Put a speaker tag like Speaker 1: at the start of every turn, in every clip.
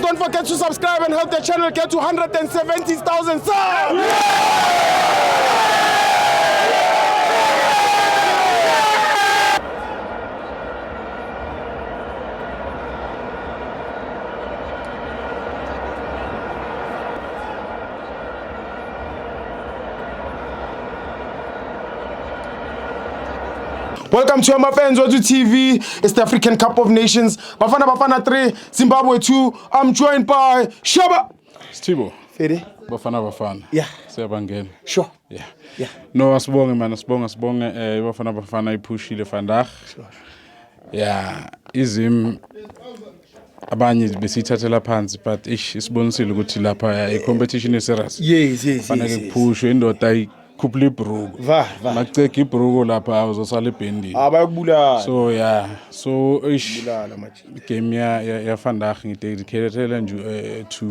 Speaker 1: Don't forget to subscribe and help the channel get to 170,000 subs. Welcome to my fans Wethu TV. It's the African Cup of Nations. Bafana Bafana 3, Zimbabwe 2. I'm joined by Shaba.
Speaker 2: Sithibo,
Speaker 1: Fede.
Speaker 2: Bafana Bafana.
Speaker 1: Yeah.
Speaker 2: Siyabangena.
Speaker 1: Sure.
Speaker 2: Yeah.
Speaker 1: Yeah.
Speaker 2: No, asibonge man, asibonge asibonge Bafana Bafana iphushile vandag. Yeah, izim abanye besithathela phansi but ish isibonisile ukuthi lapha i competition is serious.
Speaker 1: Yes.
Speaker 2: Fanele kuphushwe indoda ikhuphule ibruku.
Speaker 1: Va, va.
Speaker 2: Maceke ibruku lapha uzosala ebhendini.
Speaker 1: Abayokubulala.
Speaker 2: So yeah, so ish
Speaker 1: Bulala manje.
Speaker 2: Game ya vandag ngidedicatele nje to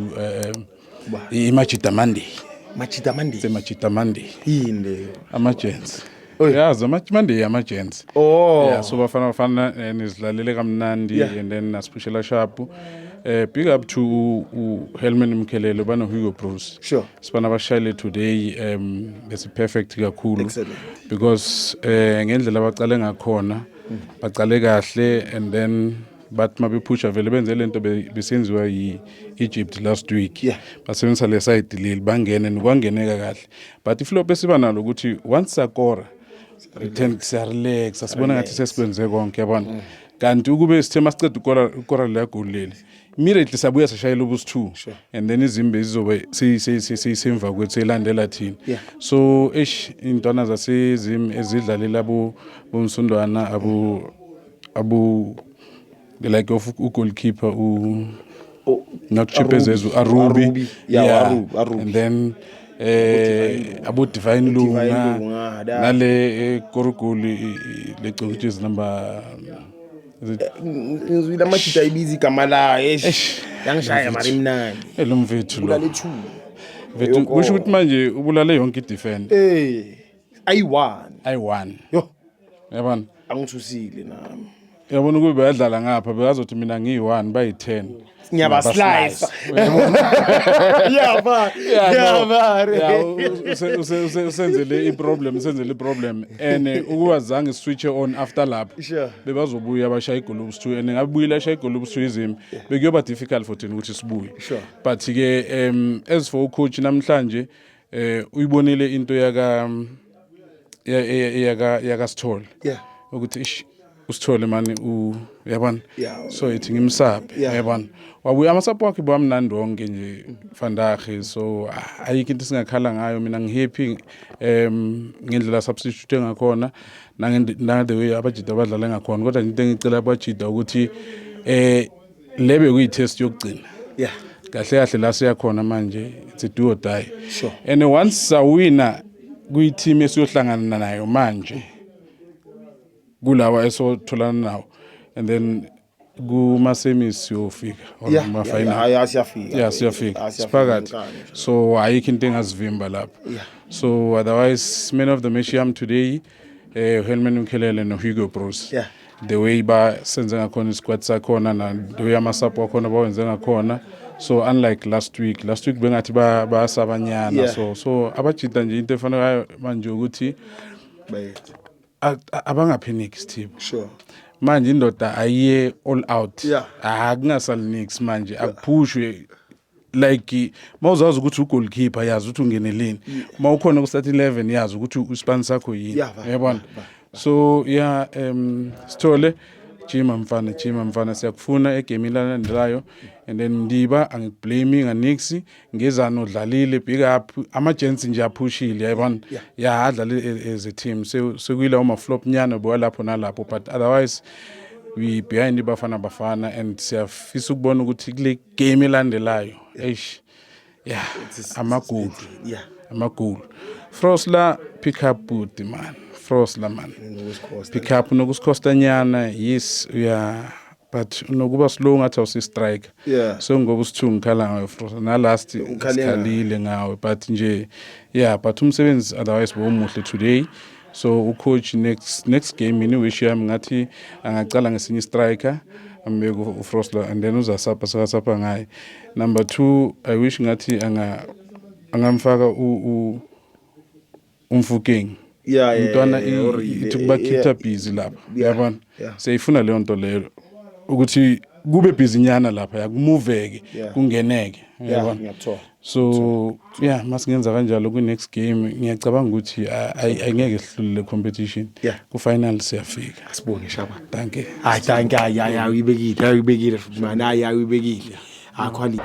Speaker 2: iMajita Monday.
Speaker 1: Majita Monday.
Speaker 2: Semajita Monday.
Speaker 1: Yini leyo?
Speaker 2: Ama-gents.
Speaker 1: Oy.
Speaker 2: Yazi ama-Monday ama-gents.
Speaker 1: Oh.
Speaker 2: Yeah, so Bafana Bafana nizidlalele kamnandi and then nasiphushela sharp. Big up to Helman Mkhelele bano Hugo Broos.
Speaker 1: Sure.
Speaker 2: Sibana bashayile today besi perfect kakhulu.
Speaker 1: Excellent.
Speaker 2: Because ngendlela abaqale ngakhona baqale kahle and then bathi mabephusha vele benze lento besenziwa yi-Egypt last week. Basebenzisa le side leli bangene nokwangeneka kahle. But iflop esiba nalo ukuthi once sakora return siyarelax, sibona ngathi sesikwenze konke yabona. Kanti ukube sithe masiceda ukora leya goal leli immediately sabuya sashayela ubus 2 and then izimbe zizobe seyisemva kwethu seyilandela thina. So eish intwana zasezim ezidlalela abo bomsundwana abo like of u-goalkeeper u
Speaker 1: Oh,
Speaker 2: not Chipezezu Arubi,
Speaker 1: Arubi. Yeah, Arubi, Arubi.
Speaker 2: And then abo Divine Lunga
Speaker 1: Lunga, da.
Speaker 2: nale Korogoli lecokutshezi number is it
Speaker 1: Ngizwile amajita ayibiza igama layo. Eish. Yangishaya mari imnandi.
Speaker 2: Lo mfethu lo
Speaker 1: Bulale 2.
Speaker 2: mfethu kusho ukuthi manje ubulale yonke i-defend
Speaker 1: Eh. Ayi-1.
Speaker 2: Ayi-1.
Speaker 1: Yo,
Speaker 2: Yabona,
Speaker 1: angithusile nami.
Speaker 2: yabona ukube bayadlala ngapha bekazothi mina ngiyi-1 bayi-10.
Speaker 1: Ngiyabaslice. Yeah, ba. Yeah, ba.
Speaker 2: Yeah, usenzele i-problem, usenzele i-problem and ukuba zange switch on after lapho bebazobuya bashaya igolubs 2 and ngabuyile ashaya igolubs 2 izimi bekuyoba difficult for thina ukuthi sibuye. But ke as for ucoach namhlanje uyibonile into yaka yaka Sithole ukuthi ish usithole mani uyabona, so ithi ngimsaphe, uyabona, wabuya amasapho wakhe bamnandi wonke nje vandag, so ayikho into singakhala ngayo. Mina ngihappy ngendlela substitute ngakhona na the way abajida abadlala ngakhona, kodwa into engicela abajida ukuthi lebe kuyi test yokugcina. Kahle kahle la siyakhona manje it's a do or die. And once sawina kuyi-team esiyohlangana nayo manje kulawa esotholana nawo and then kuma-semis siyofika or kuma-final.
Speaker 1: Yeah, siyafika.
Speaker 2: Yeah, siyafika.
Speaker 1: Ah, siyafika
Speaker 2: siphakathi
Speaker 1: ngenkani.
Speaker 2: So ayikho into engazivimba lapho. So otherwise man of the match yami today Helman Mkhelele no Hugo Broos. The way basenze ngakhona isquad sakhona na the way amasapho wakhona bawenze ngakhona, so unlike last week bengathi bayasabanyana. So abajida nje into efanele manje ukuthi
Speaker 1: Bayethe.
Speaker 2: Abangapheniki Sithibo. Manje indoda ayiye all out. Akungasali nix manje, akuphushwe like mawuzazi ukuthi ugoalkeeper yazi ukuthi ungeneleni, mawukhona ku start 11 yazi ukuthi uspan sakho yini.
Speaker 1: Yeah, va,
Speaker 2: Uyabona, so yeah, Sithole, jima mfana, jima mfana, siyakufuna egame elandelayo. And then Ndiba, angikublame nganix ngezano udlalile, big up ama-gents nje aphushile, yayibona. Yeah, adlale as a team. Sekuyilawo ma-flop nyana bewalapho nalapho, but otherwise we behind iBafana Bafana and siyafisa ukubona ukuthi kule game elandelayo eish yeah, amagoli. Amagoli. Frosler, pick up booty man, Frosler man.
Speaker 1: Nokusikhosta.
Speaker 2: Pick up nokusikhosta nyana, yes, uya but unokuba slow ngathi awusi striker. So ngoba usithu ngikhala ngawe Frosler na last
Speaker 1: Ukhale ngawe.
Speaker 2: sikhalile ngawe, but nje yeah, but umsebenzi otherwise bowumuhle today. So ucoach next game mina wish yami ngathi angacala ngesinye striker. Ambeke uFrosler and then uzasapha sekasapha ngaye. Number 2, I wish ngathi angamfaka u uMofokeng. Umntwana ithi kuba keep busy lapha, uyabona, siyayifuna leyo nto leyo ukuthi kube busy nyana lapha, yakumuveke, kungeneke, uyabona.
Speaker 1: Ngiyakuthola.
Speaker 2: So yeah, masingenza kanjalo ku next game, ngiyacabanga ukuthi ayingeke sihlule le competition. Ku final siyafika.
Speaker 1: Asibonge, Shaba.
Speaker 2: Thank you.
Speaker 1: Hayi, thank you. Hayi, hayi, uyibekile, hayi, uyibekile futhi man, hayi, hayi, uyibekile, hayi, quality.